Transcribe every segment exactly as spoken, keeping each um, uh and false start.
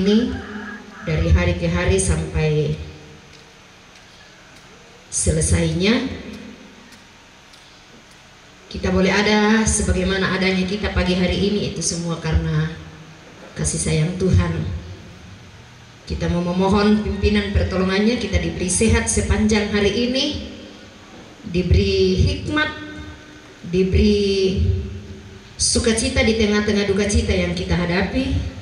ini dari hari ke hari sampai selesainya. Kita boleh ada sebagaimana adanya kita pagi hari ini, itu semua karena kasih sayang Tuhan. Kita mau memohon pimpinan pertolongannya, kita diberi sehat sepanjang hari ini, diberi hikmat, diberi sukacita di tengah-tengah duka cita yang kita hadapi.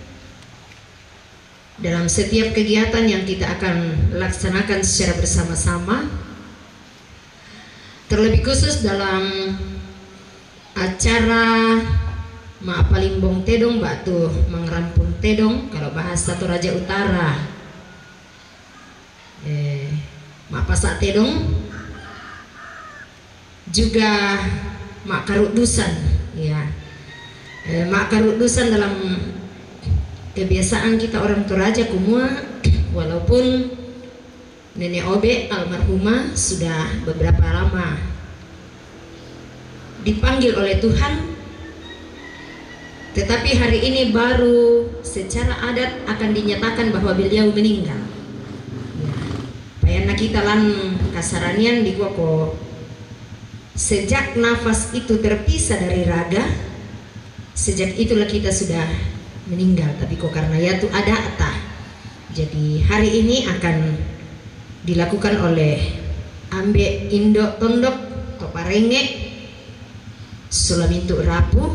Dalam setiap kegiatan yang kita akan laksanakan secara bersama-sama, terlebih khusus dalam acara ma'palimbong tedong, batu mangerampung tedong, kalau bahasa Toraja Utara, eh, ma'pasa' tedong, juga ma'karudusan, ya. Eh, ma'karudusan dalam kebiasaan kita orang Toraja kumua, walaupun Nenek Obe almarhumah sudah beberapa lama dipanggil oleh Tuhan, tetapi hari ini baru secara adat akan dinyatakan bahwa beliau meninggal. Ya. Payanna kita lan kasaranian dikua ko sejak nafas itu terpisah dari raga, sejak itulah kita sudah meninggal. Tapi ko karena yatu ada'ta, jadi hari ini akan dilakukan oleh Ambe Indo Tondok Toparenge Sulamintu Rapu.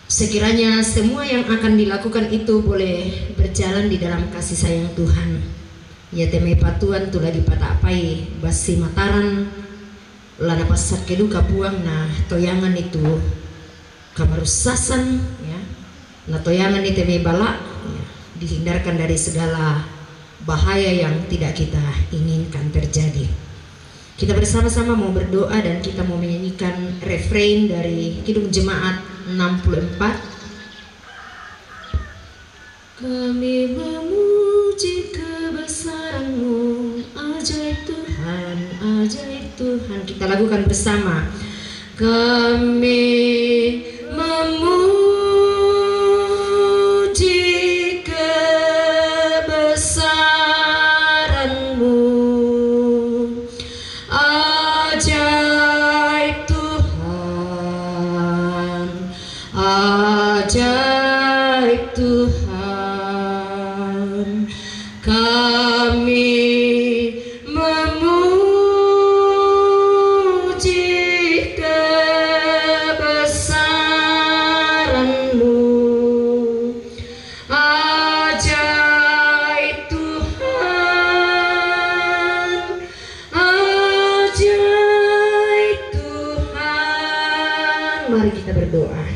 Sekiranya semua yang akan dilakukan itu boleh berjalan di dalam kasih sayang Tuhan. Ya, te mai patuan tu la dipata'pai bassi Mataram, la napassakke duka Puang, na toyangan itu kamarussasan, ya. Na toyangan itu mai bala, ya, dihindarkan dari segala bahaya yang tidak kita inginkan terjadi. Kita bersama-sama mau berdoa dan kita mau menyanyikan refrain dari Kidung Jemaat enam puluh empat. Kami memuji kebesaran-Mu, ajaib Tuhan, ajaib Tuhan. Kita lakukan bersama. Kami memuji kebesaran-Mu, ajaib Tuhan, ajaib Tuhan. Kami memuji kebesaran-Mu, ajaib Tuhan, ajaib Tuhan. Mari kita berdoa.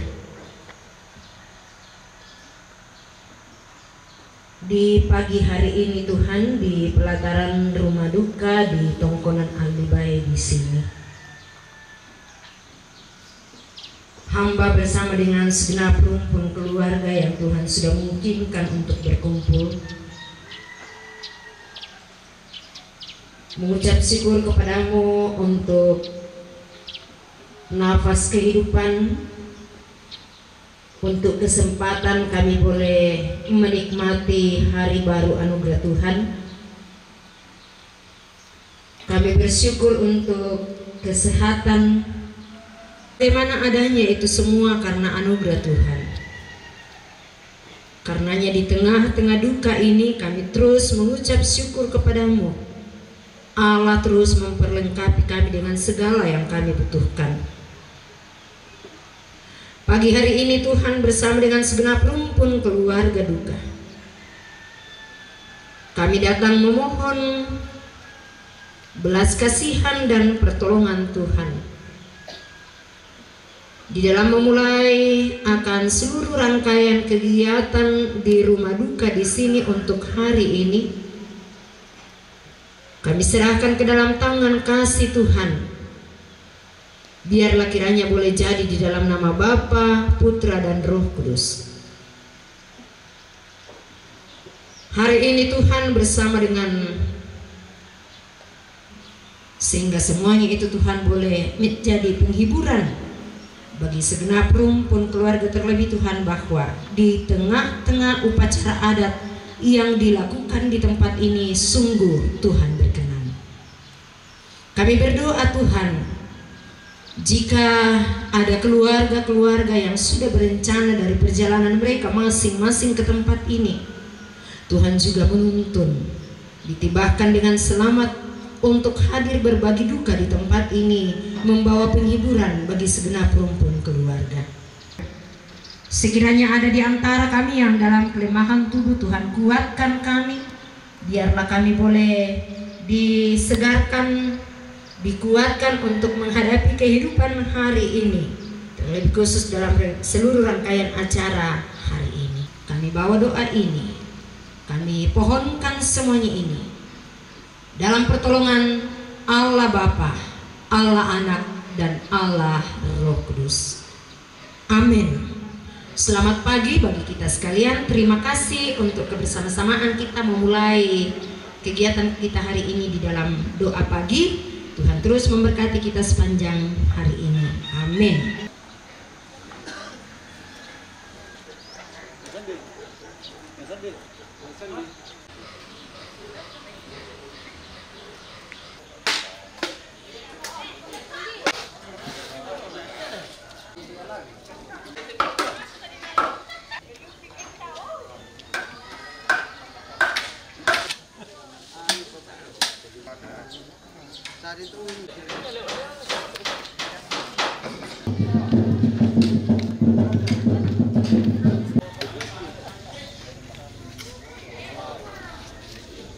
Di pagi hari ini, Tuhan, di pelataran rumah duka di Tongkonan Alibae di sini, hamba bersama dengan segenap rumpun keluarga yang Tuhan sudah mungkinkan untuk berkumpul, mengucap syukur kepada-Mu untuk nafas kehidupan, untuk kesempatan kami boleh menikmati hari baru anugerah Tuhan. Kami bersyukur untuk kesehatan. Bagaimana adanya, itu semua karena anugerah Tuhan. Karenanya, di tengah-tengah duka ini, kami terus mengucap syukur kepada-Mu. Allah terus memperlengkapi kami dengan segala yang kami butuhkan. Pagi hari ini, Tuhan, bersama dengan segenap rumpun keluarga duka, kami datang memohon belas kasihan dan pertolongan Tuhan di dalam memulai akan seluruh rangkaian kegiatan di rumah duka di sini untuk hari ini. Kami serahkan ke dalam tangan kasih Tuhan. Biarlah kiranya boleh jadi di dalam nama Bapa, Putra, dan Roh Kudus. Hari ini, Tuhan, bersama dengan, sehingga semuanya itu, Tuhan, boleh menjadi penghiburan Bagi segenap rumpun keluarga, terlebih Tuhan, bahwa di tengah-tengah upacara adat yang dilakukan di tempat ini, sungguh Tuhan berkenan. Kami berdoa, Tuhan, jika ada keluarga-keluarga yang sudah berencana dari perjalanan mereka masing-masing ke tempat ini, Tuhan juga menuntun, ditibahkan dengan selamat untuk hadir berbagi duka di tempat ini, membawa penghiburan bagi segenap rumpun keluarga. Sekiranya ada di antara kami yang dalam kelemahan tubuh, Tuhan, kuatkan kami. Biarlah kami boleh disegarkan, dikuatkan untuk menghadapi kehidupan hari ini, terlebih khusus dalam re-, seluruh rangkaian acara hari ini. Kami bawa doa ini, kami pohonkan semuanya ini dalam pertolongan Allah Bapa, Allah Anak, dan Allah Roh Kudus. Amin. Selamat pagi bagi kita sekalian. Terima kasih untuk kebersama-samaan kita memulai kegiatan kita hari ini di dalam doa pagi. Tuhan terus memberkati kita sepanjang hari ini. Amin.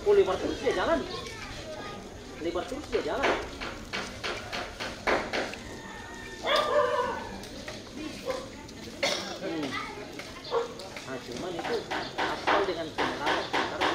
Oh, lebar terus dia jalan. Lebar terus dia jalan. Hmm. Nah, cuman itu asal dengan penyerapan sekarang.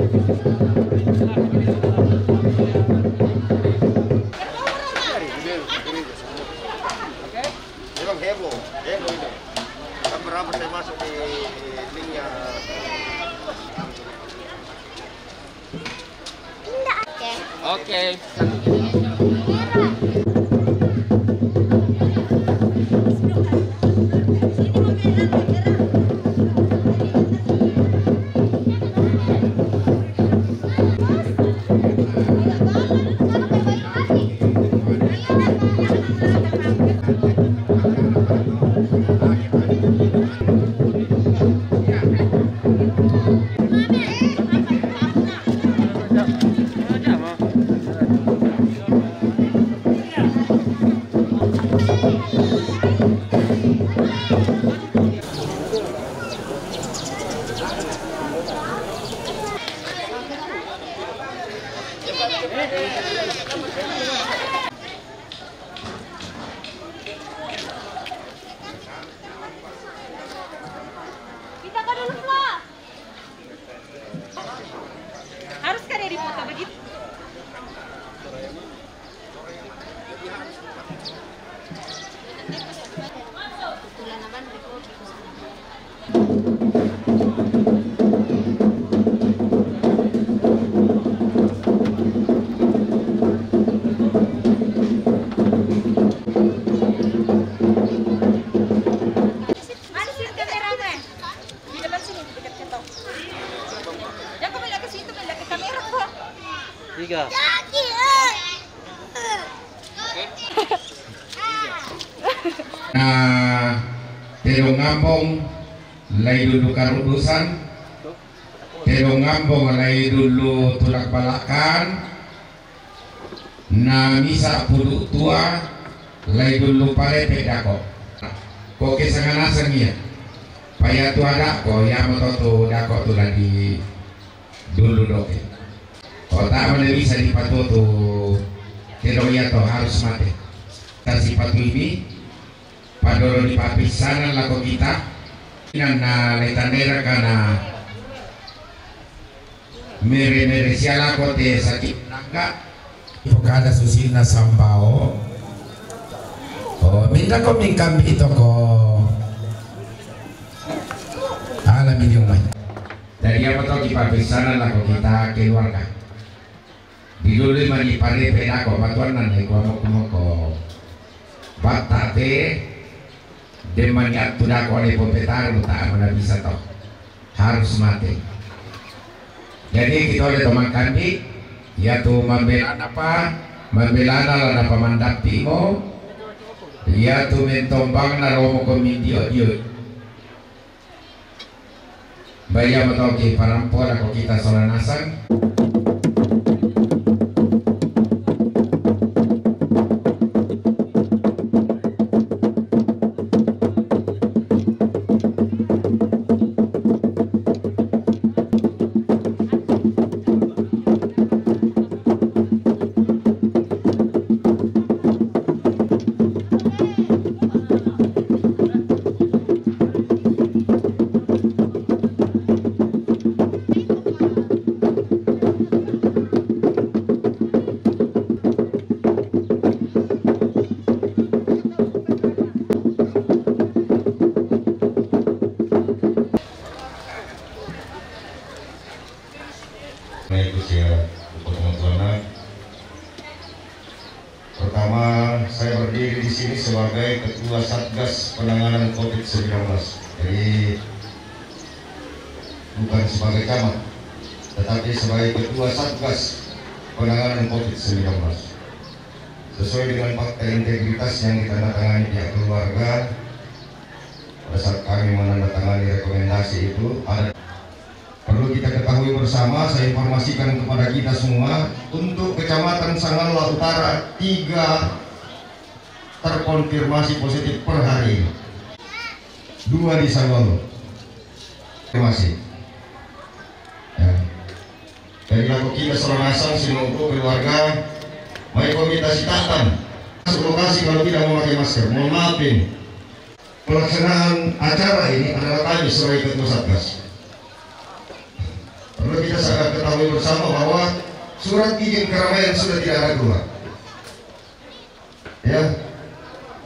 Memang heboh, heboh ini. Kan berapa saya masuk di linknya. Oke. Oke. Kita ke dulu, Flo. Harus kan ya dipoto begitu? Mana sih kameramen? Di depan sini, di dekat kantong. Jangan kau balik ke situ, balik ke kamera kok. Tiga. Na tedong ngambong lai dulu karudusan, tedong ngambong lai dulu tulak balakan, na misa pudu tua lai dulu parepe dako. Koke sanganasang iya. Paya tu ada ko ya moto tu dako tu lagi dulu doke. Kota mana bisa dipatutu. Kedong iya to harus mate. Kasi patu ini padolo di papisanan lako kita. Inan na letanera kana mere-mere sialako te sakit nangga. Ipo kada susilna sambao. Oh, minda ko mingkambi itoko. Ala minyo mai. Jadi apa to kipapisanan lako kita keluarga. Dilului mani pare pedako matuan nan eko amok moko. Batta te. Demani attu dako ne popetaru ta mana bisa to. Harus mate. Jadi kita oleh teman kami, ya tu mambelana pa, mambelana lana pa mandappi mo, ya tu mentombangna romo ko mindio-dio. Baya matoki parampo lako kita sola nasang. Baik, usia untuk teman-teman. Pertama, saya berdiri di sini sebagai Ketua Satgas Penanganan covid sembilan belas. Jadi, bukan sebagai camat, tetapi sebagai Ketua Satgas Penanganan covid sembilan belas. Sesuai dengan fakta integritas yang ditandatangani pihak keluarga, pada saat kami menandatangani rekomendasi itu, ada Perlu kita ketahui bersama, saya informasikan kepada kita semua, untuk Kecamatan Sangalla Utara, tiga terkonfirmasi positif per hari ini. Dua di Sangalla. Masih. Ya. Dari laku kita seorang asal, si keluarga, mai komite sitatan. Masuk lokasi kalau tidak memakai masker. Mohon maaf ini. Pelaksanaan acara ini adalah kami sebagai ketua Satgas. Perlu Kita sangat ketahui bersama bahwa surat izin keramaian sudah tidak ada keluar. Ya,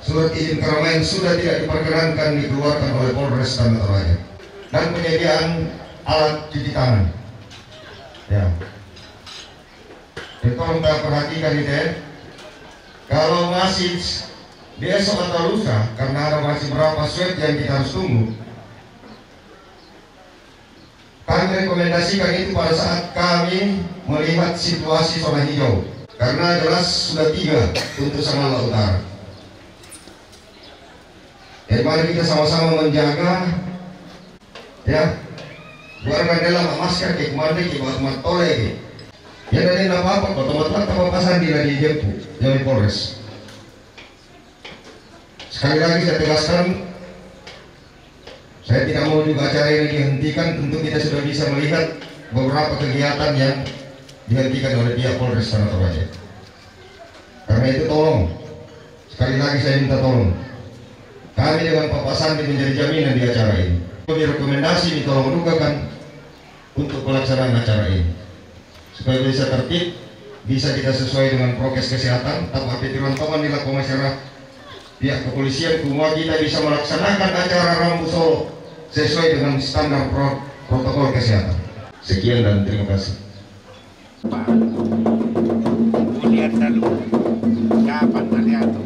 surat izin keramaian sudah tidak diperkenankan dikeluarkan oleh Polres Tanah Toraja. Dan penyediaan alat cuci tangan. Ya. Jadi tolong kita perhatikan itu ya. Kalau masih besok atau lusa, karena ada masih berapa swab yang kita harus tunggu, kami rekomendasikan itu pada saat kami melihat situasi zona hijau. Karena jelas sudah tiga untuk Sangatta Utara. Jadi mari kita sama-sama menjaga, ya. Buat kan dalam masker ke kemana ke buat matole ke. Ya, dari apa-apa, kok teman-teman tak apa-apa sandi dari Jempu, dari Polres. Sekali lagi saya tegaskan, saya tidak mau juga acara ini dihentikan. Tentu kita sudah bisa melihat beberapa kegiatan yang dihentikan oleh pihak Polres Tanah Toraja. Karena itu tolong, sekali lagi saya minta tolong, kami dengan Bapak Sandi menjadi jaminan di acara ini. Kami rekomendasi ini tolong dukakan untuk pelaksanaan acara ini. Supaya bisa tertib, bisa kita sesuai dengan prokes kesehatan, tanpa pikiran toman di laku masyarakat, pihak kepolisian, semua kita bisa melaksanakan acara Rambu Solo sesuai dengan standar pro- protokol kesehatan. Sekian dan terima kasih. Malian dalu. Siapa malian tu?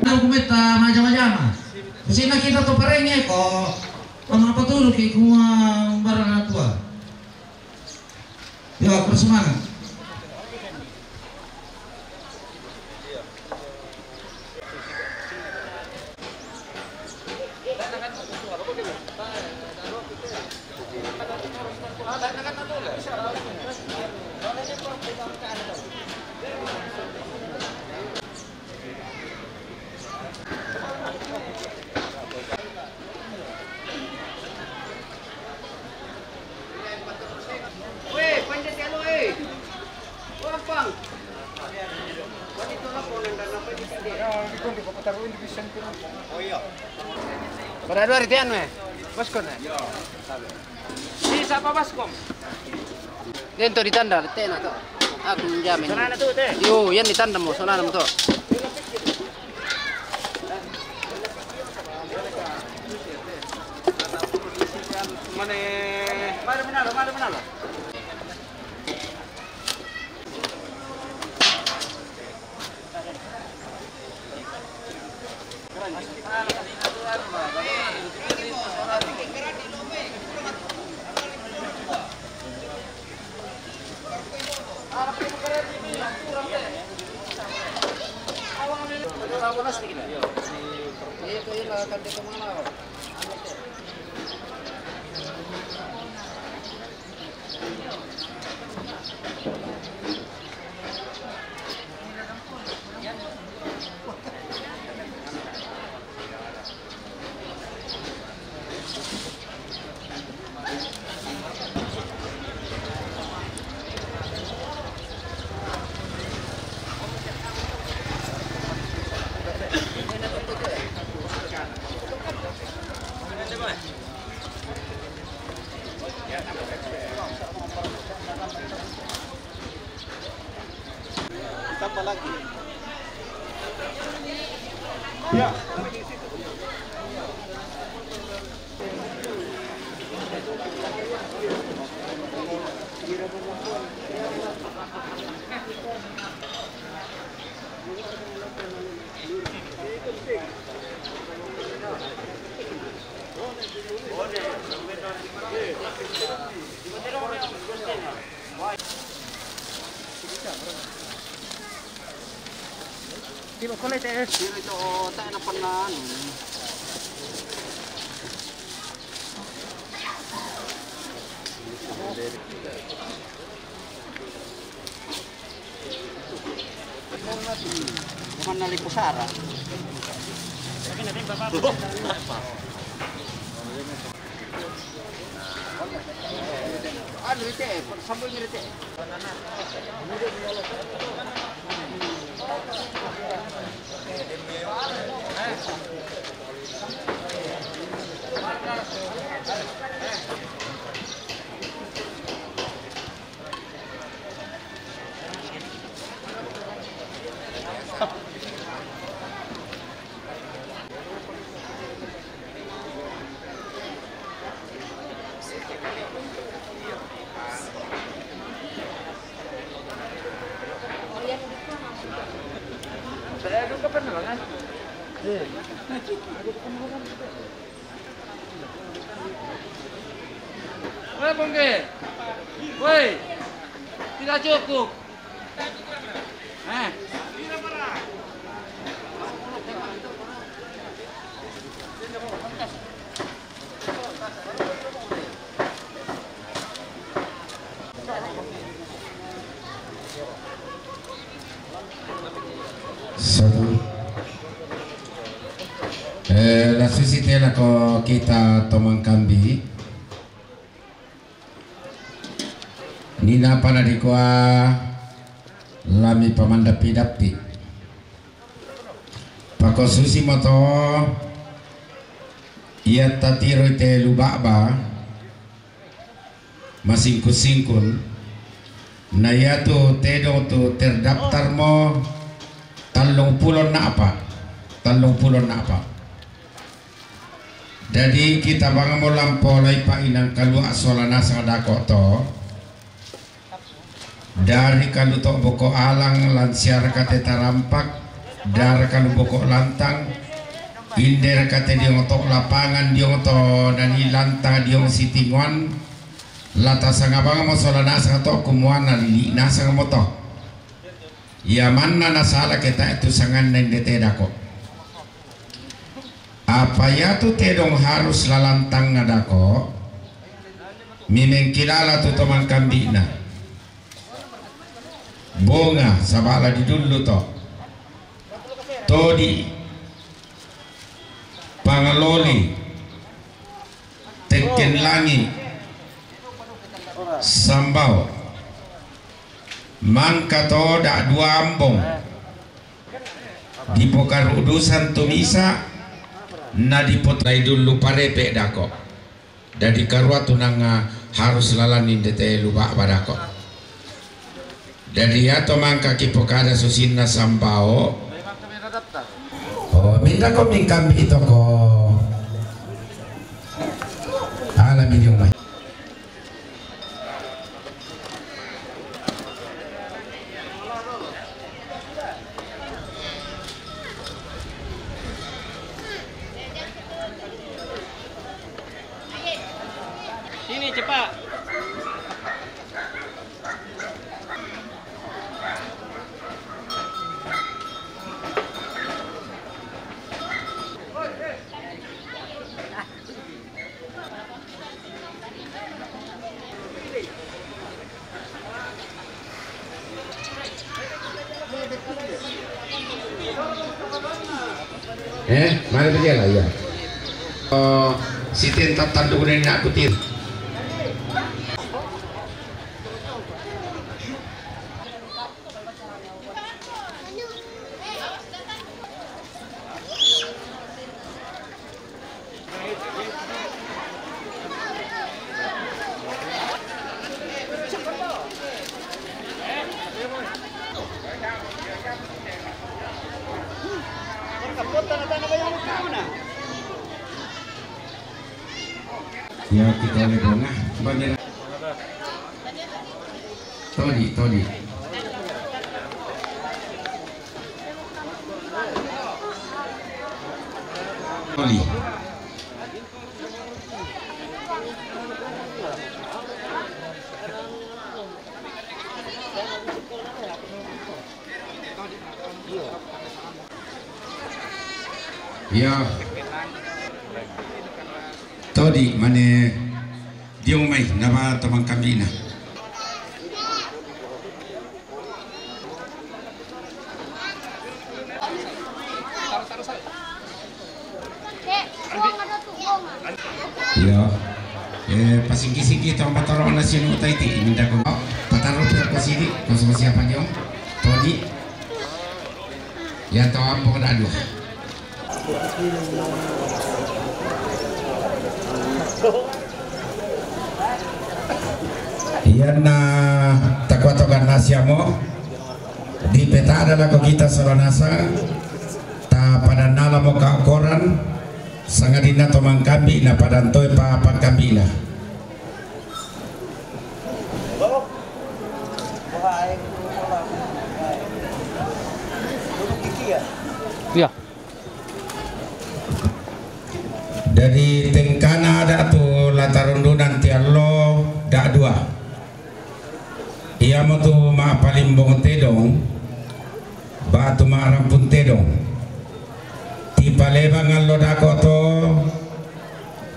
Aku meta majama-jama. Sina kita tu parenge ko. Kama paturu ki kuma barang tua. Yo, bersemangat. Pada dua hari tian, eh? Bosku, eh? Sisa apa baskom? Dia tu ditanda, tena tu. Aku menjamin. Sana tu, teh. Yo, yang ditanda mo, sana mo tu. Mana? Mana, mana, mana, mana? Tambah lagi. Ya. Tiba ko le te. Sino ito, oh, tayo na panahan. Kuman na likusara. Ano Woi, Bongke. Woi. Tidak cukup. Eh. Satu. Eh, la susi tela ko kita tomang kambi. Ni napa na dikua lami pamanda pidapti. Pako susi moto ia tatiro te lubaba. Masingkun-singkun, na yatu tedong tu terdaftar mo tallung pulo na apa, tallung pulo na apa. Jadi kita bang mo lampo lai pa inang kalua sola nasang dako to. Dari kalu to boko alang lansiar kate tarampak, dari kalu boko lantang, inder kate diong to lapangan diong to nani lantang diong sitinguan, Lata sanga bang mo sola nasang to kumuana lili nasang mo to. Ia manna nasala keta tu sanganna inde te dako. Apa yatu tedong harus lalantang na dako. Mimeng kilala tu tomang kambina. Bonga sabala di dulu to. Todi, Pangaloli, Tekken Langi, Sambao, Mangka to da dua ambong, dipokarudusan tumisa, na dipotai dulu parepe dako. Dadi karua tunanga harus lalani ndete luba badako. Dadi yato mangka kipokada susinna Sambao. Oh, minda ko mingkambi toko. Ala mini umai. Sini cepat. Eh, mari pergi lah ya. Oh, si tentat tanduk ni nak kutir. Ya, kita boleh dong, ah. Bandera. Todi, todi. Todi. Iya. Todi mane diong mai naba tomang kambina. Iya. Eh, pasiki-siki to motoro na sinu taiti, minta ko. Pataro pira ko sidi, ko sama siapa jong? Todi. Ya to ambo dadu. Iyanna takuato ganna siamo. Di peta ada lako kita sola nasang. Ta padanna lamo ka koran. Sangadinna to mangkambi na padantoi pa pangkambina. Iya. Jadi tengkana ada tu latarundunan tiallo dak dua. Iyamotu ma'palimbong tedong, batu ma'rampung tedong. Tipalebang allo dako to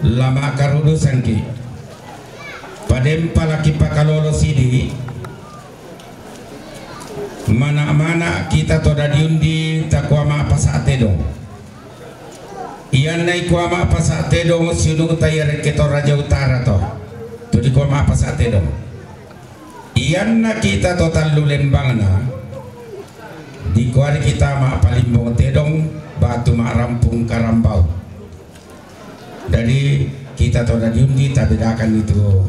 lama karudu sangki. Padempa laki pakalolo sidi, mana-mana kita to dadi undi takua ma'pasa tedong. Iyanna ikua ma'pasa tedong siunu ta iya rekke to Raja Utara to. Tu dikua ma'pasa tedong. Iyanna kita to tallu lembangna, dikuari kita ma'palimbong tedong, batu ma'rampung karambau. Jadi kita to dadi undi tabedakan itu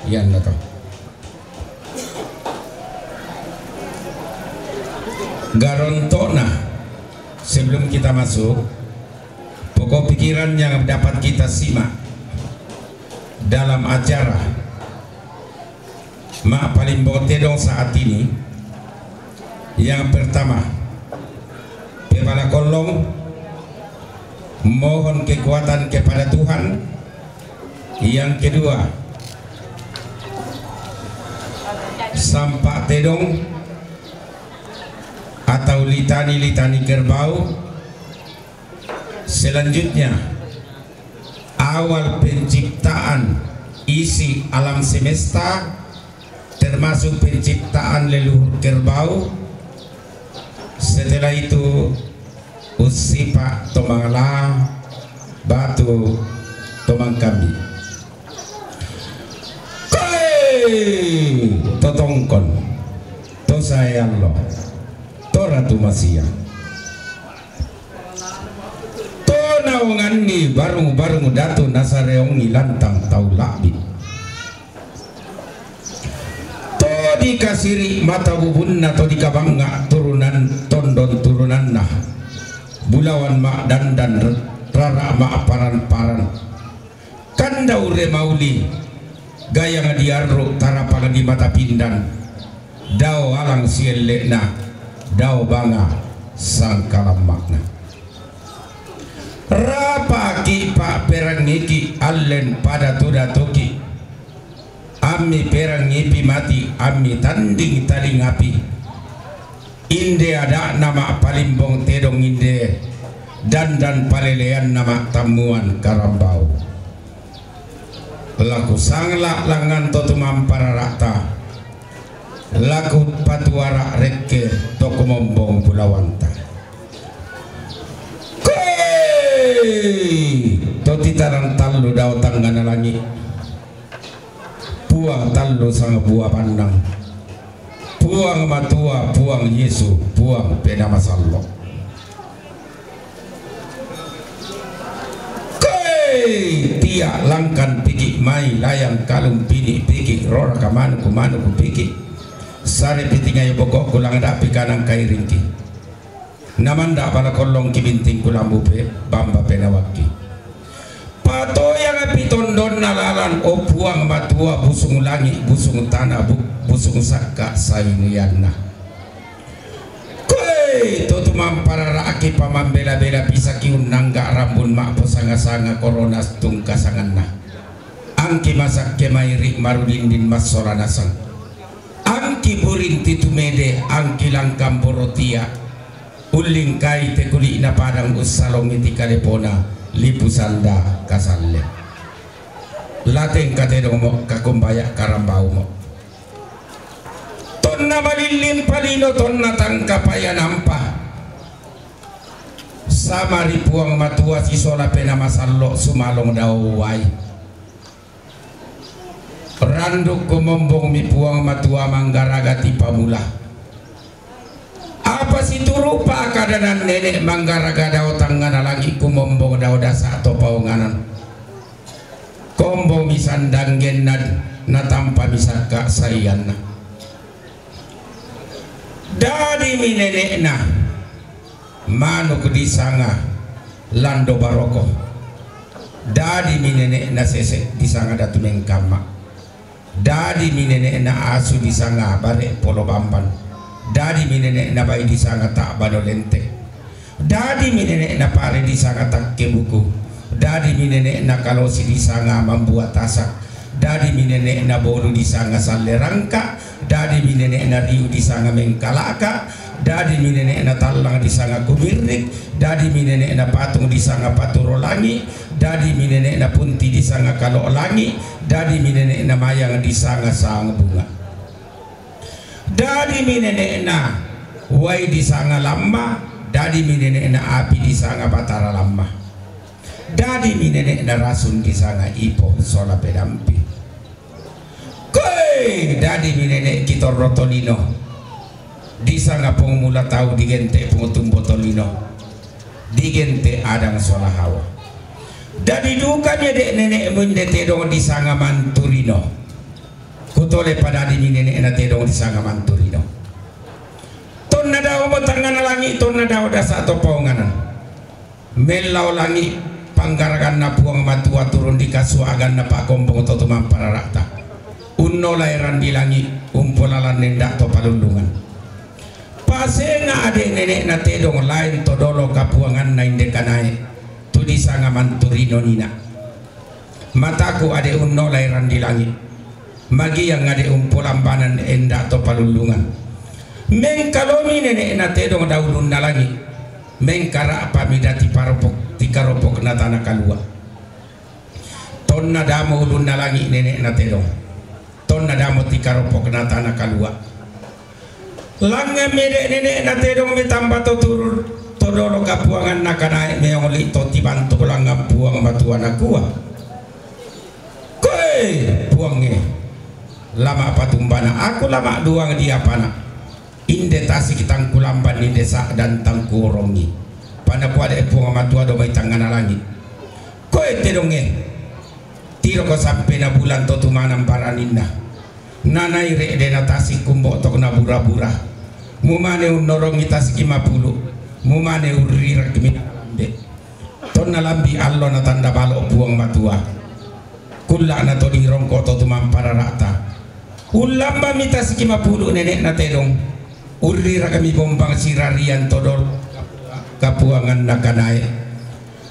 iyanna to. Garontokna, sebelum kita masuk, pokok pikiran yang dapat kita simak dalam acara ma'palimbong tedong saat ini. Yang pertama, pebala kollong, mohon kekuatan kepada Tuhan. Yang kedua, sampa tedong atau litani-litani kerbau. Selanjutnya, awal penciptaan isi alam semesta, termasuk penciptaan leluhur kerbau. Setelah itu, usipa to mangala, batu to mangkambi. Koe to tongkon, to sae allo, to ratu masiang. To naonganni barung-barung datu nasareongi lantang tau labbi. To dikasiri mata bubunna, to dikabangnga turunan tondon turunanna. Bulawan ma'dandan, rara ma'paran-paran. Kanda ure mauli, gayang diarru tarapang di mata pindan, dao alang sielle'na, dao banga sangkalamma'na. Rapaki pa'perangngiki allen pada tu datuki. Ammi perangngipi mati, ammi tanding talingapi. Inde ada'na ma'palimbong tedong inde, dandan paleleanna ma'tammuan karambau. Laku sangla' langngan to tumamparara'ta, laku patuara' rekke to kumombong bulawanta. Koe to titarang tallu dao tangngana langi'. Puang tallu sangbua pannang. Puang Matua, Puang Yesu, Puang Pena Masallo. Koe tia' langkan piki' mai layang kalung pini' piki' rora kamanu kumanu kupiki'. Sare pitingai bokokku langda'pi kanang kairingki. Namanda' bala kollongki bintingku lambupe bamba penawakki. Patoyangpi tondonna lalan, o Puang Matua, busung langi', busung tana, bu-, busung sakka' sainianna. Koe to tumamparara'ki pamambela-bela pisaki unnangga' rambun ma'posanga-sanga korona tungkasanganna. Angki masakke mairi' marudindin massola nasang. Angki burinti tumede, angki langkang borotia. Ullingkai te kuli'na padang ussalongi ti kalepona lipu sanda kasalle. Lateng katedongmo kakumbaya karambaumo. Tonna malilling palino tonna tangkapaya nampa. Sama ri Puang Matua sisola Pena Masallo sumalong dao wai. Randuk kumombong mi Puang Matua manggaraga ti pamula. Apa situru pakadanan nene' manggaraga dao tangngana langi' kumombong dao dasa' to paonganan. Kombong mi sandanggenna, natampa mi sakka' saianna. Dadi mi nene'na manuk disanga Lando Baroko. Dadi mi nene'na sese' disanga Datu Mengkamma. Dadi mi nene'na asu disanga Bare' Polo Bamban. Dadi mi nene'na bai disanga Ta'bano Lente. Dadi mi nene'na pare disanga Takke Buku. Dadi mi nene'na kalosi disanga Mambua Tasak. Dadi mi nene'na bolu disanga Salle Rangka. Dadi mi nene'na riu disanga Mengkalaka. Dadi mi nene'na tallang disanga Kumirrik. Dadi mi nene'na patung disanga Paturo Langi'. Dadi mi nene'na punti disanga Kalo' Langi'. Dadi mi nene'na mayang disanga Sang Bunga. Dadi mi nene'na wai disanga Lamma, dadi mi nene'na api disanga Batara Lamma. Dadi mi nene'na rasun disanga Ipo sola Pedampi. Koe, dadi mi nene' Kitorro Tolino disanga Pong Mula Tau, digente' Pong Tumbo Tolino, digente' Adang sola Hawa. Dadi duka mi ade' nene'mu inde tedong disanga Manturino. Kutole padadi mi nene'na tedong disanga Manturino. Tonna dao mo tangngana langi', tonna dao dasa' to paonganan. Mellao langi' panggaraganna Puang Matua turun dikasuaganna pakombong to tumamparara'ta. Unnolai randi langi', umpolalan nenda' to palullungan. Pasenga ade' nene'na tedong laen to dolo kapuanganna inde kanae, tu disanga Manturino nina. Mataku ade' unnolai randi langi'. Magiang ade' umpolambanan enda' to palullungan. Mengkalomi nene'na tedong daulunna langi'. Mengkara'pami dati paropok, tikaropokna tana kalua'. Tonna damo ulunna langi' nene'na tedong. Tonna damo tikaropokna tana kalua'. Langngan mi ade' nene'na tedong mi tamba to turun to dolo kapuanganna kanae meong li' to tibantuk langngan Puang Matua nakua. Koe, Puangnge, lama' patumbana aku lama' duang diapana. Inde tasik tangkulamban inde sa'dan tangkuorongi. Panakua ade' Puang Matua do mai tangngana langi'. Koe tedongnge, tiroko sampena bulan to tumanang baraninna. Nanaire' de natasik kumbo'tok nabura-bura. Mumane unnorongi tasik mapulu'. Mumane urrirakmi lambe. Tonna lambi allo natanda balo' Puang Matua. Kulla' natoddi rongko to tumamparara'ta. Ullambami tasik mapulu' nene'na tedong. Urrirakmi bombang sirarian to dolo kapuanganna kanae.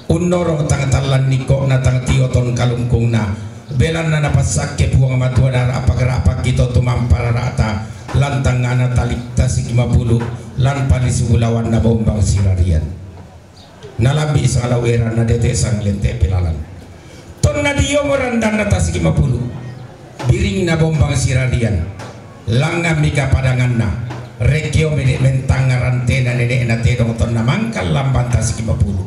Unnorong tang tallan nikko'na tang tioton kalungkungna. Belanna napassakke Puang Matua dara' pagara'pakki to tumamparara'ta lan tangngana tali' tasik mapulu' lan palisu bulawanna bombang sirarian. Nalambi' sang laweran nadete' sang lente' pelalan. Tonna dio mo randanna tasik mapulu'. Biringna bombang sirarian. Langngan mika padanganna. Rekkeo mede' mentangnga rantena nene'na tedong tonna mangkal lamban tasik mapulu'.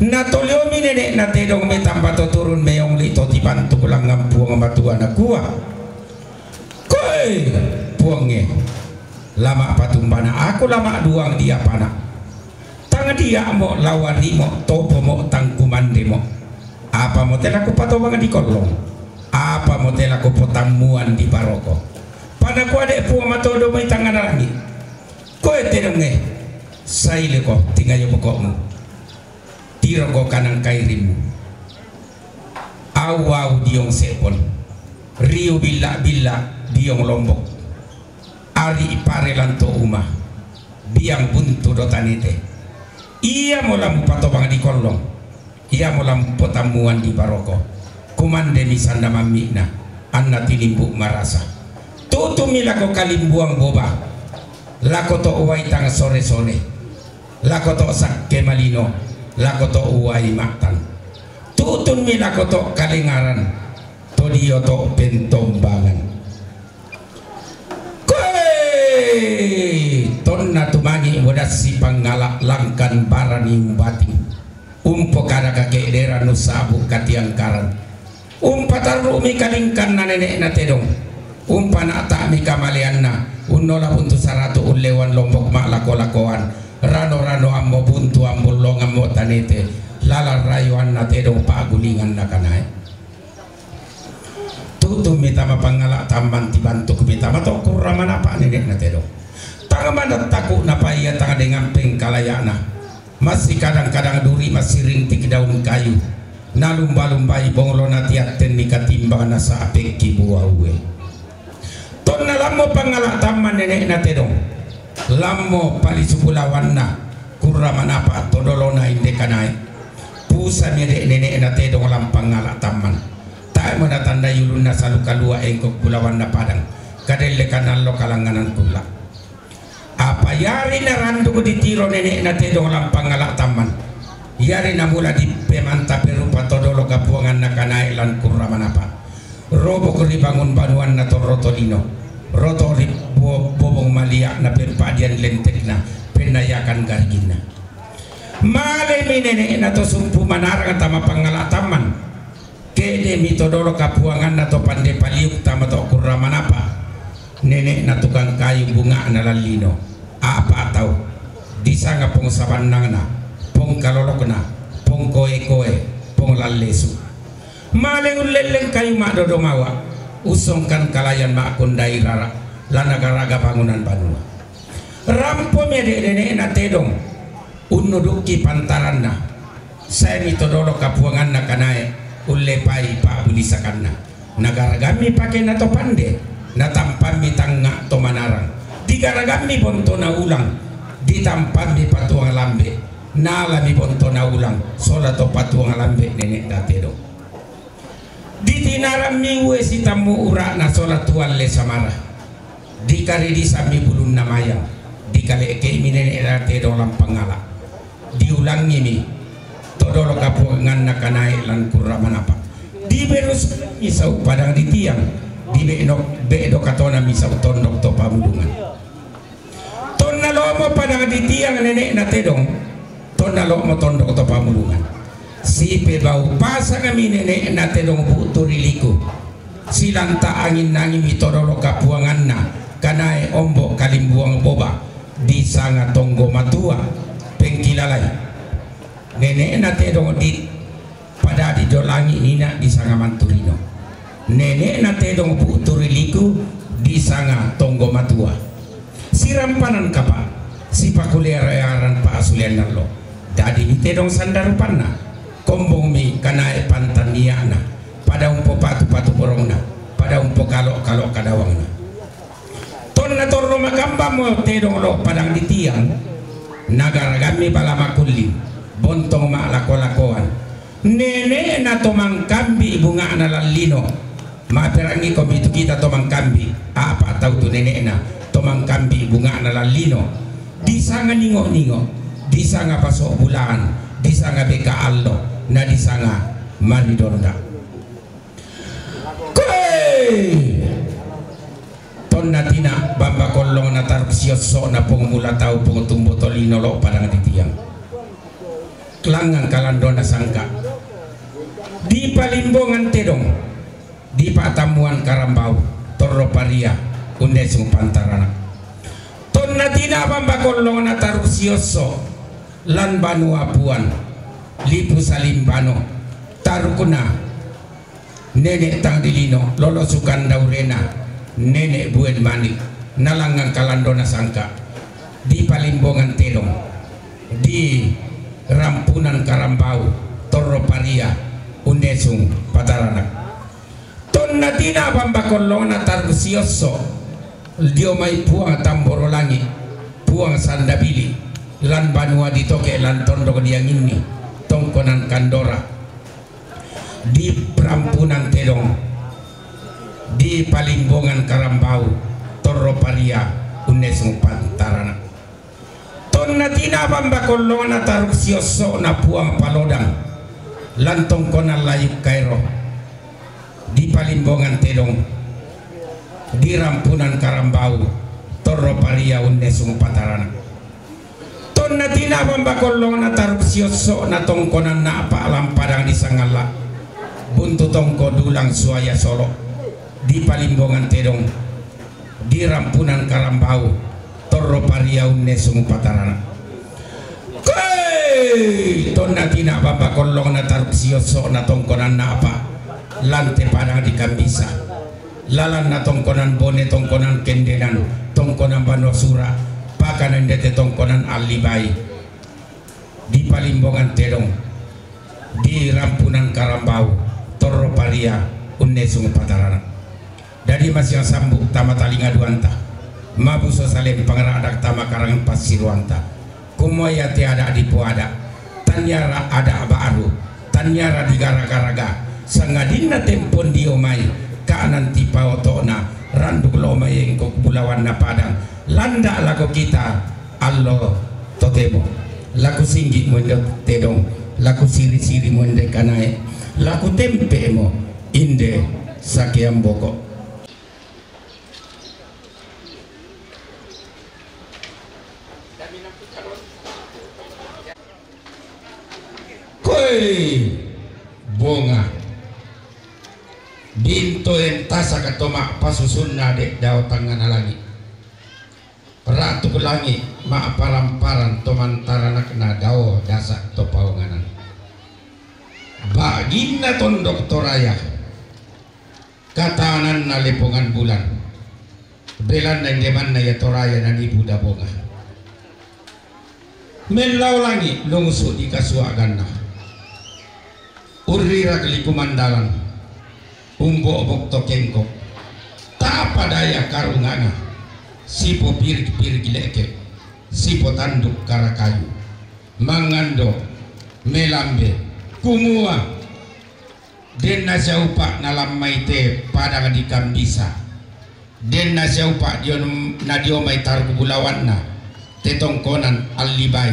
Natoliomi nene'na tedong metamba to turun meong li' to tibantuk langngan Puang Matua nakua. Koe, Puangnge, lama' patumbana aku lama' duang diapana. Tang dia'mo, lawarimo, topomo, tang kumandemo. Apamo te la kupatobang di kollong? Apamo te la kupotammuan di baroko? Panakua ade' Puang Matua do mai tangngana langi'. Koe tedongnge, saileko tingayo boko'mu. Tiroko kanang kairimmu. Au-au diong Se'pon, riu billa'-billa' diong Lombok, ari' pare lan to uma, biang buntu do tanete. Iamo la mupatobang di kollong, iamo la mupotammuan di baroko. Kumandemi sanda mammi'na, anna tinimbu' marasa. Tu'tummi lako kalimbuang boba, lako to' uwai tang sore-sore. Lako to' sakke malino, lako to' uwai ma'tang. Tu'tunmi lako to' kalengaran, to dio to' pentombangan. Koe! Tonna tumangi' modassi pangngala' langkan barani umbating. Umpokada kake'deran nusabu' katiangkaran. Umpatarru'mi kalingkanna nene'na tedong, umpana'ta'mi kamaleanna, unnola buntu saratu' ullewan lombok ma'lako-lakoan, rano-ranoammo buntu ambullongammo tanete, lalang rayuanna tedong pa'gulinganna kanae. Tu'tummi tama pangngala' tamman, tibantukmi tama to' kurra manapa' nene'na tedong. Tang manattaku' napaia tang dengan pengkalaya'na. Massikadang-kadang duri massirintik daun kayu, nalumba-lumbai bonglona tiattenni katimbang nasa'pekki buaue. Tonna lammo pangngala' tamman nene'na tedong, lammo palisu bulawanna, kurra manapa' to dolona inde kanae. Pusami ede' nene'na tedong lampangngala' tamman. Tae'mo natandai ulunna salu kalua' engko bulawanna padang, kadellekan allo kalangnganan kulla'. Apa iari naranduk ditiro nene'na tedong lampangngala' tamman, iari namula dippemanta perupa to dolo kapuanganna kanae lan kurra manapa'. Robok ri bangun banuanna torro tolino, roto' ri bo-, bobong malia' napempadian lentekna, pennayakan gariginna. Malemi nene'na to sumpu manarang tama pangngala' tamman. Ke'de'mi to dolo kapuanganna to pande paliuk tama to kurra manapa'. Nene'na tukang kayu bunga'na lallino, a'pa' tau, disanga pong sabannangna, pong kalolokna, pong koe-koe, pong lallesu. Male ullelleng kayu ma'dodo mawa', ussongkan kalayan ma'kondai rara', la nagaraga bangunan banua. Rampomi ede' nene'na tedong, unnudukki pantaranna. Saemi to dolo kapuanganna kanae, ullepai pa'bulisakanna. Nagaragammi pakena to pande, natampammi tangnga' to manarang. Digaragammi bontona ulang, ditampammi patuang lambe', nalami bontona ulang sola to patuang lambe' nene'na tedong. Ditinarammi ue sitammu ura'na sola tualle samara. Dikaridisammi bulunna mayang. Dikale'ke'mi nene'na tedong lampangngala'. Diulangngimi to dolo kapuanganna kanae lan kurra manapa'. Diberusmi sau' padang ditiang. Dibe'no-, be'do katonammi sau' tondok to pamulungan. Tonna lo'mo padang ditiang nene'na tedong, tonna lo'mo tondok to pamulungan. Sipebau pasangmi nene'na tedong bu'tu ri liku. Silanta angin-angimmi to dolo kapuanganna, kanae ombo' kalimbuang boba, disanga tonggo matua, pengkilalai. Nene'na tedong di padadi dolangi nina' disanga manturino. Nene'na tedong bu'tu ri liku disanga tonggo matua. Sirampanan kapa', sipakulearan pa'asulean allo. Dadimi tedong sanda rupanna. Kombongmi kanae pantannia'na. Pada umpopatu-patu porongna. Pada umpokalo'-kalo' kadawangna. Tonna torro makambammo tedong lo' padang ditiang, nagaragammi bala makulling, bontong ma'lako-lakoan. Nene'na to mangkambi' bunga'na lallino. Maperangngiko mitu kita to mangkambi', apa' tau tu nene'na to mangkambi' bunga'na lallino. Disanga ningo'-ningo', disanga paso' bulaan, disanga beka allo, na disanga maridonda'. Koe! Tonna tina bamba kollong nataruk siosso'na pong mula tau pong tumbo tolino lo' padang ditiang. Langngang kalandona sangka. Dipalimbongan tedong. Dipa'tammuan karambau. Torro paria. Unnesung pantarana. Tonna tina bamba kollong nataruk siosso'. Lan banua puan. Lipu salimbano. Tarukna. Nene' Tang Dilino, Lolo Sukandaurena, Nene' Buen Manik, nalangngang kalandona sangka, dipalimbongan tedong, dirampunan karambau, torro paria, unnesung pataranak. Tonna tina bamba kollongna taruk siosso', dio mai Puang Tamboro Langi', Puang Sandabili, lan banua ditoke' lan tondok dianginni, tongkonan kandora. Diprampunan tedong, dipalimbongan karambau, torro paria, unnesung pantarana. Tonna tina bamba kollongna taruk siosso'na Puang Palodang, lan tongkonan layuk kaero, dipalimbongan tedong, dirampunan karambau, torro paria, unnesung patarana. Tonna tina bamba kollongna taruk siosso'na tongkonan na'pa' lampadang disangalla. Buntu tongko dulang suaya solo, di Palimbongan Tedong, di Rampunan Karambau, torro paria unne sungu pataranak. Koi! Tonna tina bamba kollong na taruk siosok na tongkonan napa, lante padang di Kambisa. Lalan na tongkonan Bone, tongkonan Kendenan, tongkonan Banua Sura, pakanan dete tongkonan Allibai. Di Palimbongan Tedong, di Rampunan Karambau, torro paria unne sungu pataranak. Dadi masiang sambuk tama talinga duanta, mabuso salempang radak tama karangan passiruanta. Kumua iate adak dipoadak, tanniara adak baru, tanniara digaraga-raga, sangadinna tempon dio mai, ka nanti paotokna, randuk lo mai engkok bulawanna padang, landak lako kita, allo totemo. Laku singgik mo inde Tedong, laku siri-siri mo inde Kanae, laku tempe mo inde Sakean Boko. Koi! Bonga. Binto entasaka toma pasusunna de dao tangngana langi. Ratu langi ma'paran-paran to mantaranakna dao dasa to paonganan. Baginna tondok Toraya, katananna lepongan bulan. Belanna inde manna ia Toraya nanibu dabonga. Mellao langi lungsu di kasuaganna. Urrirak liku mandalan, umbok-bok to kengkok, tapadaya karunganga, sipo pirik-pirik leke, sipo tanduk karakayu, mangando, melambe, kumua, denna siaupa nalammai te padang di Kambisa. Denna siaupa dio, na dio mai taruk bulawanna te tongkonan Allibai,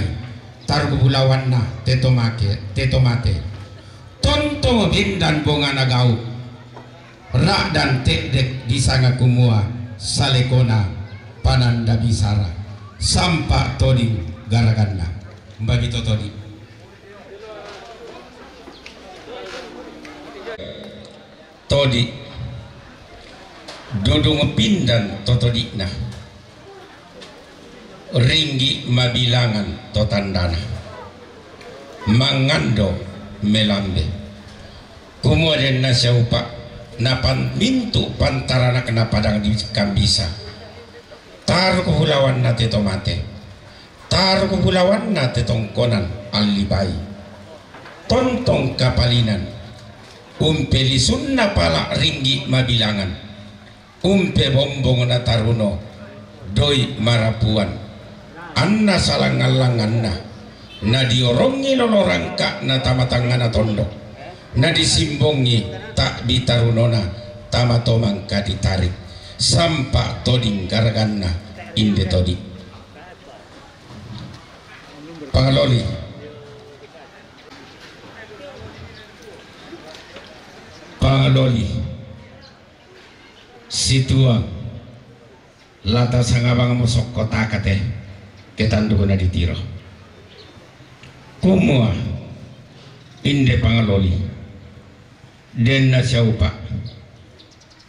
taruk bulawanna te tomake, te tomate. Tontongo bendan bongana gau, ra'dan te'dek disanga kumua salekona pananda bisara, sampa toding garaganna. Mbagi to todi. Todi, dudung pindan to todikna, ringgi mabilangan to tandana, mangando melambe. Kumua denna siaupa, napan mintu pantaranakna padang di Kambisa. Taruk bulawanna te tomate. Taruk bulawanna te tongkonan Allibai. Tontong kapalinan. Umpe lisunna pala ringgi mabilangan. Umpe bombong na taruno. Doi marapuan. Anna salangngan-langnganna. Na diorongi lolo rangka'na tama tangngana tondok. Na disimbongi ta'bi tarunona tama tomangka ditarik. Sampa toding garaganna inde todi. Pangaloli. Pangaloli. Situang. Lata sangabang mo sokko takate. Ketandukna ditiro. Kumua. Inde pangaloli. Denna siaupa.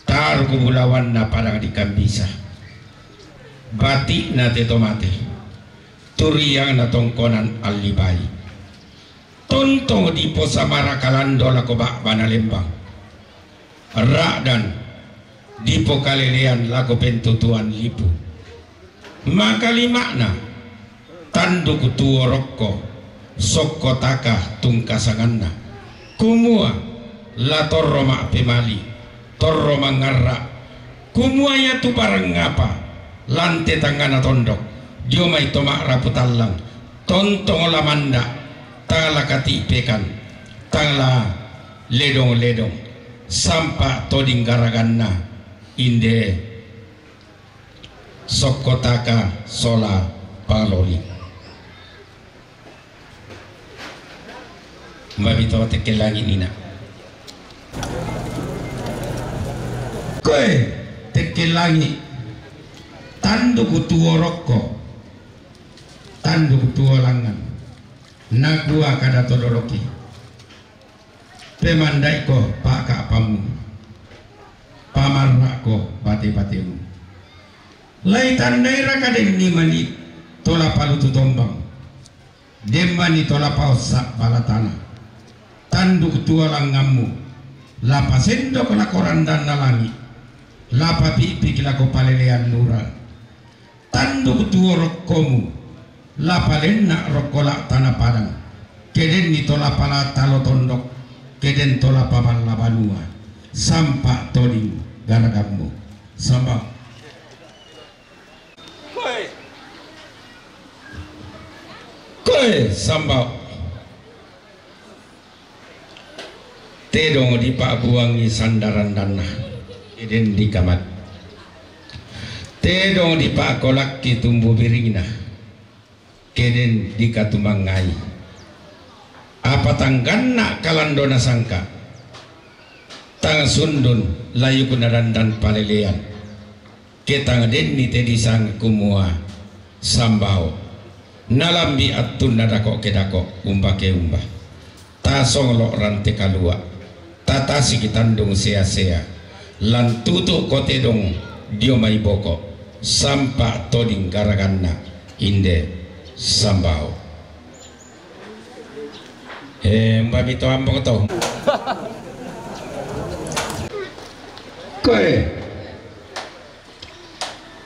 Taruk bulawanna padang di Kambisa. Batikna te tomate. Turiangna tongkonan Allibai. Tontong diposamara kalando lako ba'bana lembang. Ra'dan dipokalelean lako pentutuan lipu. Makalima'na, tanduk tuo rokko, sokko taka tungkasanganna. Kumua, la torro ma'pemali, torro mangngarra. Kumua iatu barang apa, lante tangngana tondok, dio mai to ma'rapu tallang, tontong la manda, tang la kati'pekan, tang la ledong-ledong, sampa toding garaganna, inde sokko taka sola paloli. Mbabi to tekke langi nina. Koe tekke langi, tanduku tuo rokko, tanduku tuo langan. Nakua kada todoroki. Pemanda'iko pa'ka'pammu, pamarra'ko bate-batemu. Laitannairaka denni mani tola palutu tombang, den mani tola paossa' bala tana. Tanduk tuo langngammu, la pasendok lako randanna langi', la papi'piki lako palelean lura. Tanduk tuo rokkomu, la palenna' rokko la tana padang, ke denni tola pala talo tondok, ke den tola paballa banua, sampa' toding garagammu. Samba. Koe. Koe, samba. Tedong dipa'buangi sandarandanna, ke den dikamat. Tedong dipa'kolakki tumbu biringna, ke den dikatumangngai. Apa tangganna kalando nasangka, tang sundun layuk nadandan palelean. Ke tang denni te disanga kumua sambao, nalambi' attunna dako' ke dako', umba ke umba. Tasonglo' rante kalua', tatasiki tandung sea-sea, lan tutu'ko tedong dio mai boko', sampa' toding garaganna, inde sambao. Eh, umba mito ambong to. Koe.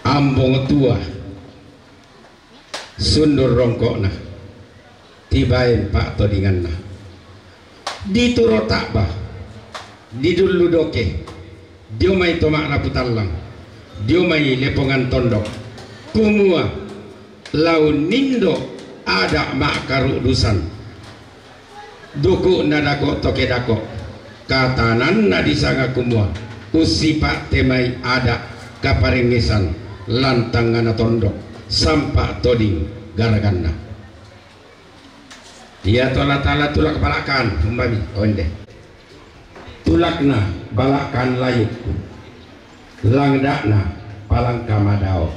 Ambong tua, sundur rongko'na, tibaen pa'todinganna. Dituro ta'ba, didullu doke, dio mai to ma'rapu tallang, dio mai lepongan tondok, kumua, la unnindo ada' ma'karu'dusan. Duku'na dako' to ke dako', katananna disanga kumua, ussipa' te mai ada' kaparengngesan lan tangngana tondok, sampa' toding garaganna. Ia to la tala tulak bala'kan, umbami, onde. Tulakna bala'kan layuk, langda'na palangka madao.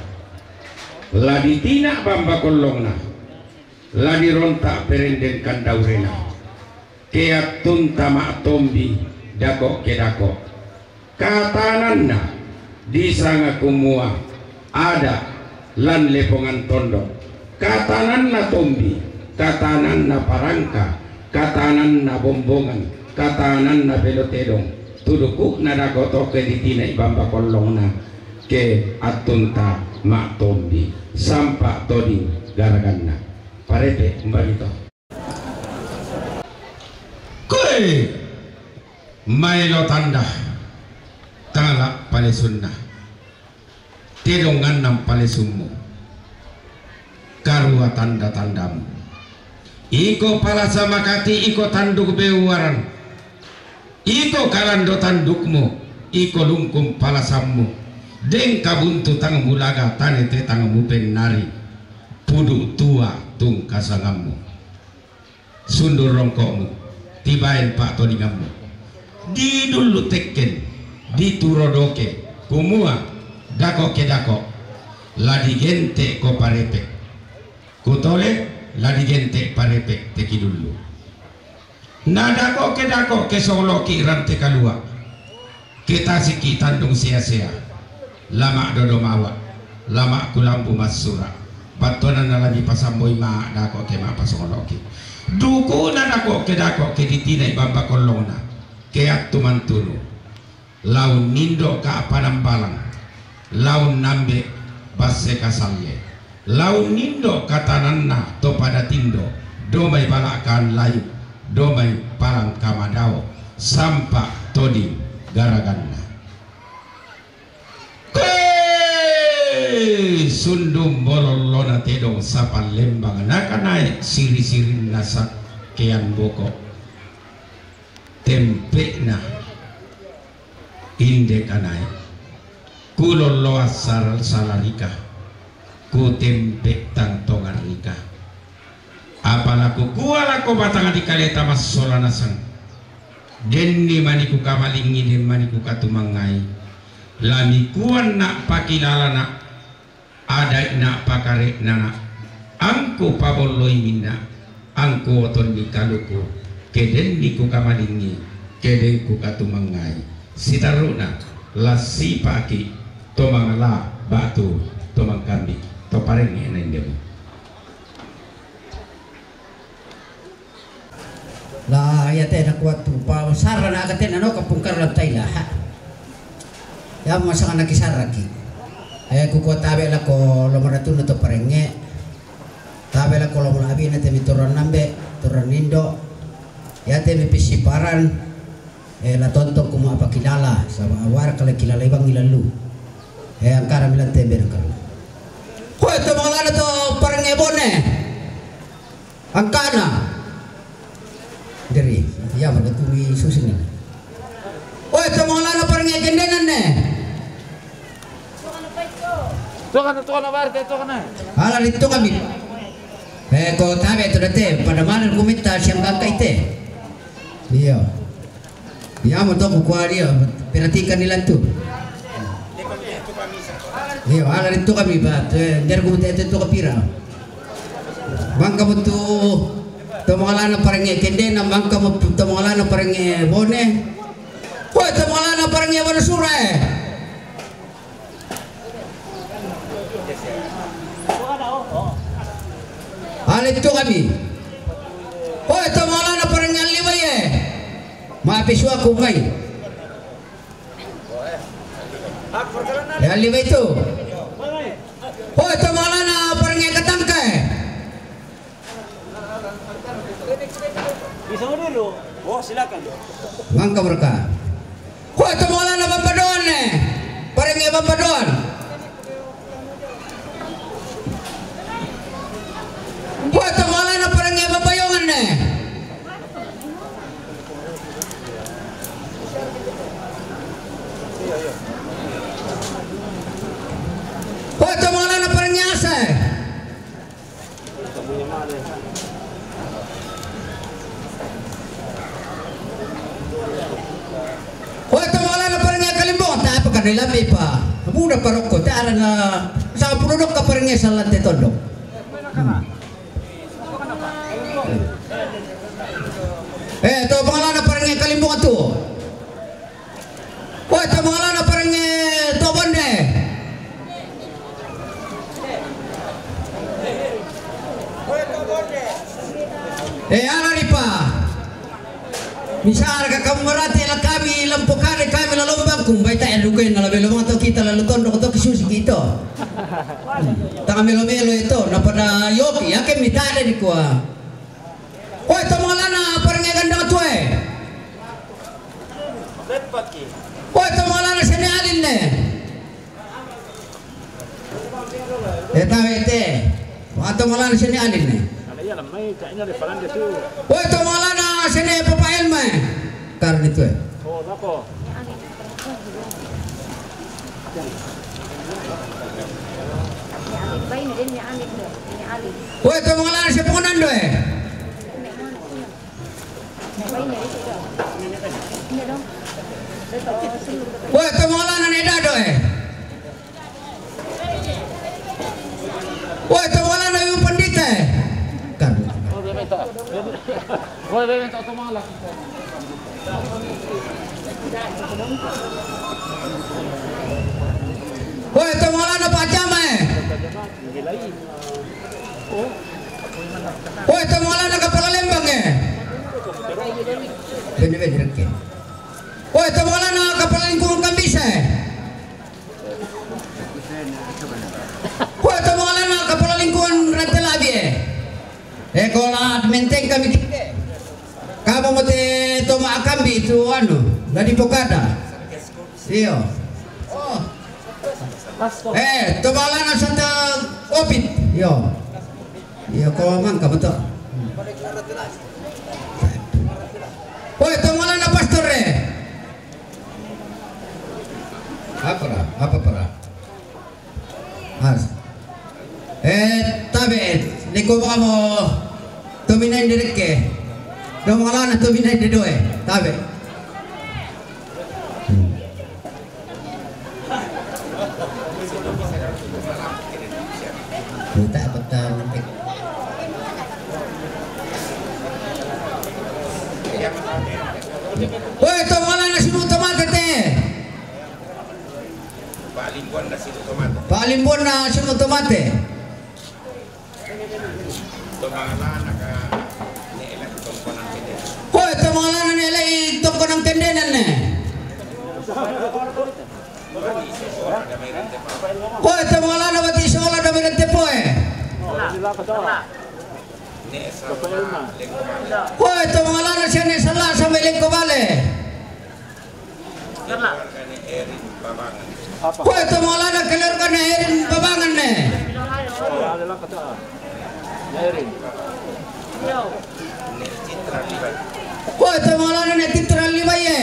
La ditina' bamba kollongna, la dironta' perenden kandaurena. Ke attunta ma'tombi dako' ke dako'. Katananna disanga kumua ada' lan lepongan tondok. Katananna tombi, katananna parangka, katananna bombongan, katananna belo tedong. Tu duku'na dako' to ke ditina'i bamba kollongna, ke attunta ma'tombi, sampa' toding garaganna. Parepe' umba mito. Koe maelo tanda, tala palesunna. Tedong ngannang palesummu. Karua tanda-tandamu. Iko palasa makati, iko tanduk beuaran. Iko kalando tandukmu, iko lungkung palasammu. Deng kabuntu tang mulaga tane te tang mupennari. Pudu' tua tungkasangammu. Sundur rongko'mu, tibaen pa'todingammu. Didullu tekken, dituro doke, kumua, dako' ke dako', la digente'ko parepe'. Kutole, la digente' parepe' te kidullu. Na dako' ke dako' ke soloki' rante kalua'. Ke tasiki' tandung sea-sea, la ma'dodo mawa', la ma'kulambu massura', battuananna la mipasamboi ma' dako' ke ma'pasoloki'. Duku'na dako' ke dako' ke ditina'i bamba kollongna, ke attu mantunu. La unnindo ka'panambalang, la unnambe' basse kasalle. La unnindo katananna to pada tindo, do mai bala'kan layu, do mai palangka madao, sampa' toding garaganna. Koe! Sundung molollona tedong sapallembang, nakanae siri-sirinna sakkean boko'. Tempe'na. Inde kanae, kulolloa sal-, salarika, kutempe' tang tongarika. Apa la kukua lako batang dikaleta massola nasang, denni mani kukamalingngi, den mani kukatumangngai, la mikuanna' pakilalana', ada'na' pakare'nana', angku pabolloiminna', angku otonni kaluku, ke denni kukamalingngi, Kede ku katu mangai. Sitaruna la sipaki to mangala batu to mangkambi to parengnge na indemu. La iya te na kuatu pa sara na aga te na no kapungkar la taila ha. Ya masanga na kisaraki. Eh, ku kua tabe lako lomana tunu to parengnge. Tabe lako lomana abina te mi toran nambe, toran nindo. Ya te mi pisiparan. Eh, la tonton kuma apa kilala, sama awar kala kilala ibang ilalu. Eh, angkara milan te ber kalu. Hoi, to mangala to parengnge bone. Angkana. Deri, ya, mana kumi susin ni. Oi, to mangala na parengnge kendenan ne. Tukan, tukan na barte, tukan na. Ala di tukan mi. Eh, ko tabe to date, pada mana kumita siang kangka ite. Iya. Iya, mo to ku kuari ya, perhatikan ni lantu. Iya, ala di tukan mi ba, eh, der kumita itu tukan pira. Mangka mo tu, to mangala na parengnge kendena, mangka mo tu, to mangala na parengnge bone. Ko to mangala na parengnge bone sura e. Ale to kami. Ko to mangala na parengnge liwa ye. Ma pisua ku mai. Ya liwa itu. Ko to mangala na parengnge katangka e. Bisa dulu. Oh, silakan. Mangka mereka. Ko to mangala na bambadoan ne. Parengnge bambadoan. Ko to mangala na parengnge bambayongan ne. Ko to mangala na parengnge asa e. Ko to mangala na parengnge kalimbong, ta apa ka ni lambi pa. Buda parokko, ta arana sa pudodok ka parengnge salante tondok. Hmm. Eh, to mangala na parengnge kalimbong tu. Ko to mangala na parengnge to bonde. Eh, ala ripa. Misal ka kamu merati la kami lampu kare kami la lombang kumbai ta eluke na la belo to kita la tondok to kisusi kito. Tanga melo-melo itu na pada yoki yake mitade di kua. Ko to mangala na parengnge gandang tue. Ko to mangala na sene alin ne. Eta wete. Ko to mangala na sene alin ne. Ko to mangala na sene papa elma e. Karena itu e. Ko to mangala na sene ponando e. Ko to mangala na ne dado e. Ko to mangala na yu pandita e. Kan. Ko to mangala na pajama e. Ko to mangala na kapala lembang e. Bene bene reke. Ko to mangala na kapala lingkungan kambisa e. Ko to mangala na kapala lingkungan rante labi e. E ko la menteng kami kite. Kama mo te to ma akambi tu anu, la di pokada. Iyo. Oh. Eh, to mangala na santa opit. Iyo. Iyo ko mangka betul. Ko to mangala na pastor e. Apa ra? Apa para? As. Eh, tabe, ni ko ba mo to minai de reke. To mangala na to minai de doe. Tabe. Hmm. Minta apa tahu nanti. Ko Pa'limbuanna simu to mate. Koe to mangalana ne le'i tongkonang kendenan ne. Koe to mangalana bati sola dame dan tepoe. Koe to mangalana siane sala sampe lengko bale. Koe to mangalana keluargana Erin Babangan ne. Koe to mangalana ne Citra Libaye.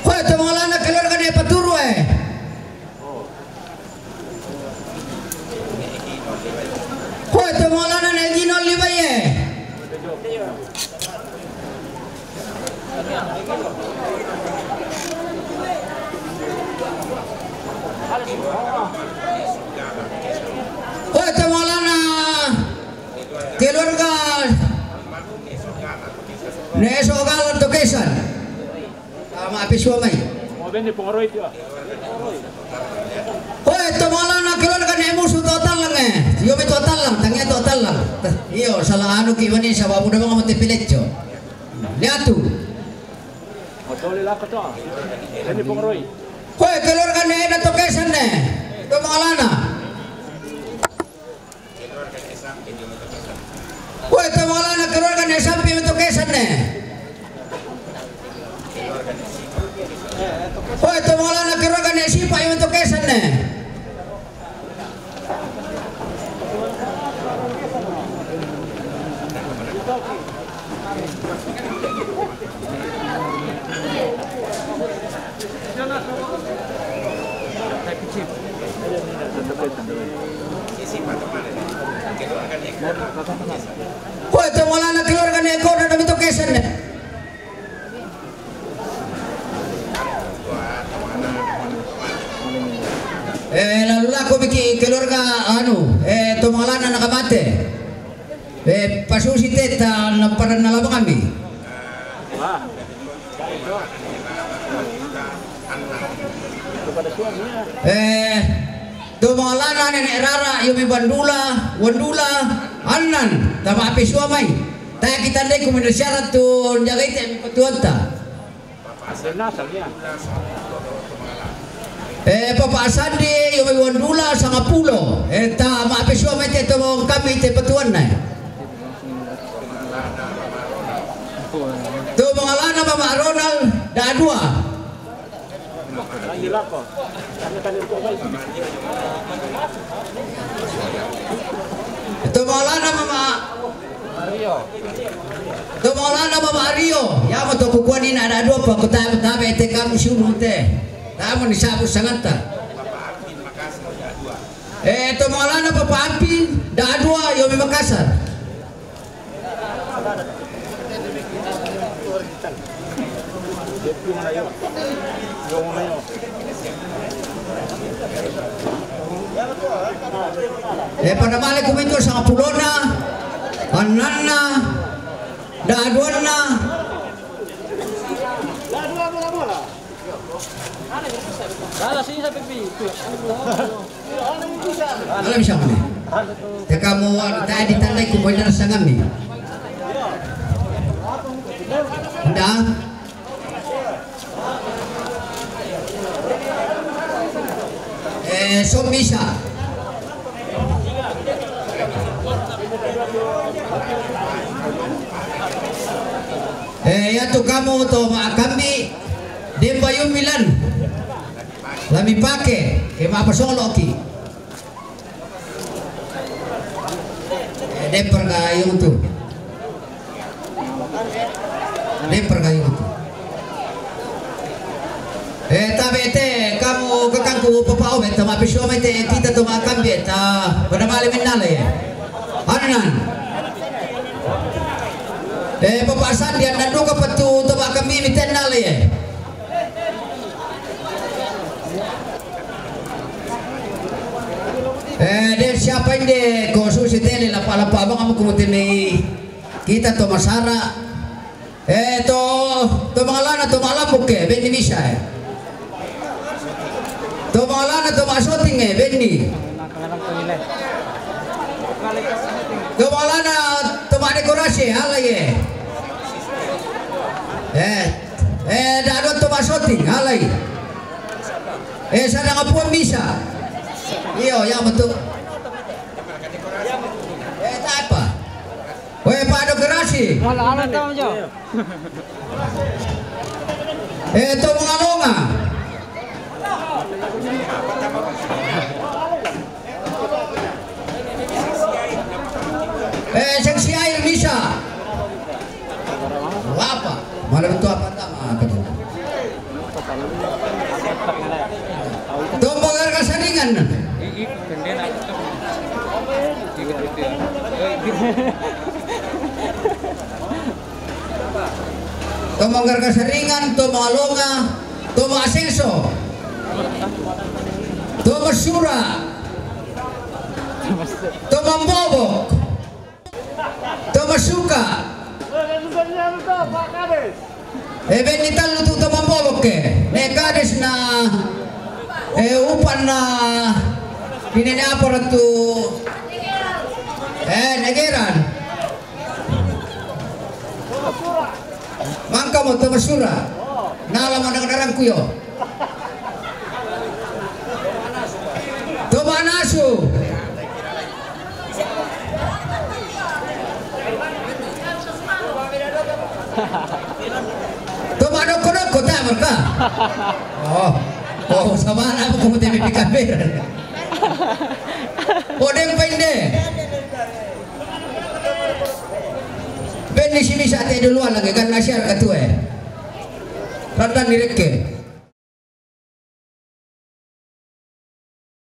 Koe to mangalana keluargana Paturue. Koe to mangalana ne Gino Libaye. Koe to mangalana keluarga ne Sogala to Kesan. Tama ape sua mai. Koe to mangalana keluargana Musu to Tallang e. Io me to Tallang, tangia to Tallang. Io, sala anu ki mani saba muda manga mate pilecco. Liatu. Koe keluargana Eda to Kesan ne. To mangalana. Koe to mangalana keluargana Sampi me to Kesan ne. Koe to mangalana keluargana Sipa me to Kesan ne. Koe to mangalana keluargana Eko na dame to Kesan ne. Eh, lalu lako miki keluarga anu, eh, to mangalana nakamate. Eh, pasusi teta na pada nalabang kami. Eh, to mangalana Nene Rara, io me Bandula, Wandula, Annan, tama ape sua mai. Tae kita ndai kumene syarat tu jaga ite mi patuanta. Eh, Papa Sandi, io me Wandula, sangapulo. Eh, tama ape sua mai te to kami te patuanna. To mangalana Mama Ronald, da dua. To mangalana Mama. To mangalana Mama Ario. Ia mo to kukuani na da dua pa kota tabe te kamu sunu te. Tamu ni sabu sanganta. Eh, to mangalana Papa Api, da dua, io me Makassar. Eh, pada male kumito sangapulona, annanna, da duanna. Ala bisa mane. Te kamu anu, tae ditandai ku boy darasa kami. Nda. Eh, so bisa. Eh, ia tu kamu to ma kami. Demba yumilan. Lami pake, ke mapasoloki. Eh, dempar ka yung tu. Dempar ka yung tu. Eh, tabe te, kamu kakangku papa ome, tama pisua mai te, kita to makambi, ta, pada male minale. Annan. Eh, Papa Sandi, annan duka patu, to makambi, mitenale. Eh, de siapa inde ko susi tele lapa-lapa abang kamu kumutene kita to masara. Eh, to, to Mangalana, to Malamuk e, benni misa e. To Mangalana, to Masoting e, benni. To Mangalana, to Madekorasi e, alai e. Eh, eh, da'dua to Masoting, alai. Eh, sada ngapua misa. Iyo, ya betul. Eh, tak apa. Weh, Pak Dekorasi. Ala, ala, tau, Jo. Eh, to Mangalonga. Eh, seksi air bisa. Lapa. Mana betul apa tak? Ah, betul. To Manggarga Saringan. To Manggarga Saringan, to Mangalonga, to Maseso, to Masura, to Mambobok, to Masuka. Eh, benni tallu tu to Mambobok e. Ne kades na, eh, upan na, ini ne apa tu? Eh, Negeran. Mangka mo to Masura. Nala mo nang narangku yo. To Manasu. To Madoko-doko ta mereka. Oh. Oh, sama apa kamu tebe pikabir. Odeng pende. Benni si misa te duluan lagi kan nasiar katue. Randan ni rekke.